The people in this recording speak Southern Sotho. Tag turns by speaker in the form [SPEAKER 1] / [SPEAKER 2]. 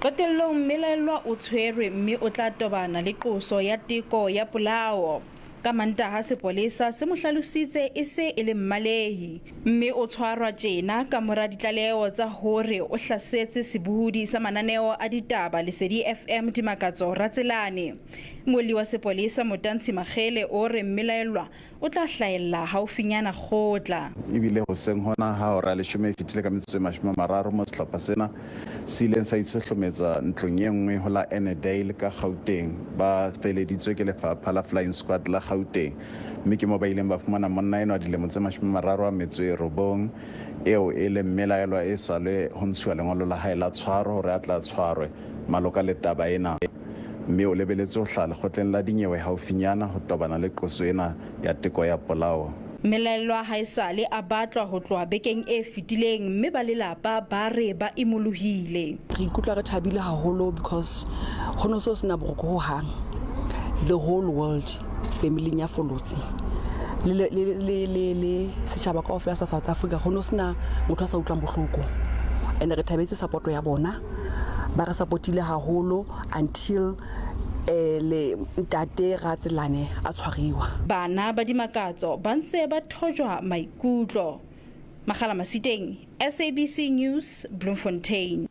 [SPEAKER 1] Qetellong mmelaellwa o tshwerwe mme o tla tobana le qoso ya teko ya polao. Ka Mantaha sepolesa se mo hlalositse e se e le mmalehi mme o tshwarwa tjena kamora ditlaleho tsa hore o hlasetse sebohodi sa mananeo a ditaba Lesedi FM Dimakatso Ratselane. Mmuelli wa sepolesa Motantshi Makgele o re mmelaellwa o tla hlahella haufinyana kgotla.
[SPEAKER 2] Ebile hoseng hona ha hora ya leshome e fetile ka metsotso e 30 moo sehlopha sena se ileng sa itshohlometsa ntlong e nngwe ho la Ennerdale ka Gauteng ba feleditswe ke lefapha la Flying Squad la Gauteng mme ke moo ba ileng ba fumana monna enwa dilemo tse 39 eo e leng mmelaelwa e sale ho ntshuwa lengolo la hae la tshwaro hore a tla tshwarwe maloka le taba ena mme o lebeletswe ho hlaha lekgotleng la dinyewe haufinyana ho tobana le qoso ena ya teko ya polao.
[SPEAKER 1] Mmelaellwa haesale a batlwa ho tloha bekeng e fetileng mme ba lelapa ba re ba imolohile.
[SPEAKER 3] Re ikutlwa re thabile haholo because ho no so sena boroko ho hang the whole world family ya Folotse le le le le le setjhaba kaofela sa South Africa ho no sena motho a sa utlwang bohloko and re thabetse support ya bona ba re supportile haholo until eh le ntate Ratselane a tshwariwa.
[SPEAKER 1] Bana ba Dimakatso ba ntse ba thojwa maikutlo. Makgala Masiteng, SABC News, Bloemfontein.